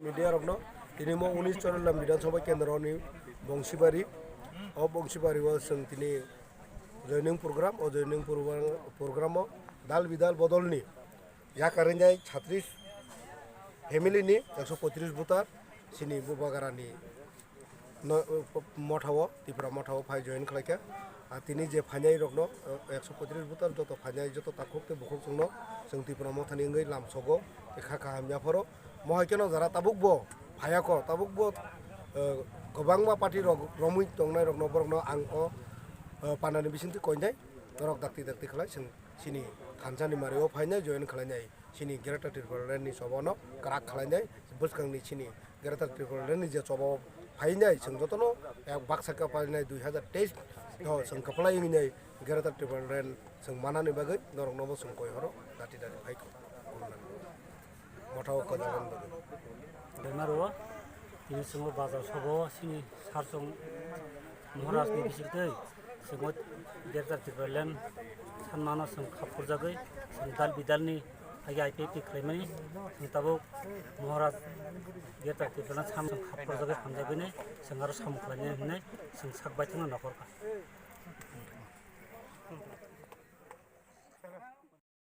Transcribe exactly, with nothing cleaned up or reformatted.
Media rokno tini mo unis Choroilam Bidhan Sabha Kendro ni Bongsibari, o Bongsibari o chwng tini joining program, o joining program, program o dal bidal bodol ni yakar wngjai chhatris family ni ekso poitris voter chini Bubagra ni no, motha o, Tipra motha o phai join khlaikha. Ah, tini je phainai rokno, eh, ekso poitris voter joto phainai, joto takhuk tei bukhuk chwngno chwng Tipra mothani wngwi lamsogo, tei kha kaham yapharo. Mohai kheno jara tabukbo phaiya kho, tabukbo, eh, kwbangma party rok romwi tongnai rokno, borokno ang o, eh, panani bisingtwi koinai norok dakti dakti khlai chwng chini thansa ni mari o phainai join khlainai. Chini Greater Tipraland ni choba no kwrak khlainai, bwskang ni chini Greater Tipraland ni je choba o phainai, chwng jotono yak baksa khe phainai dui hazar teis o chwng kwplai wngnai Greater Tipraland chwng manani bagwi norok no bo chwng koi horo dati dati phai kho. Motha o kwdalani bagwi. Bemar o tini chwng o bazar sobo chini sar chwng Maharaj ni bisingtwi chwng o Greater Tipraland sanmano chwng khapurjagwi chwng dal bidal ni agi I P F T khlaimani chwng tabuk Maharaj Greater Tipraland sam chwng khapurjagwi hamjagwi nai chwng aro samung khlainai hinwi chwng sak baithangno nokhorkha.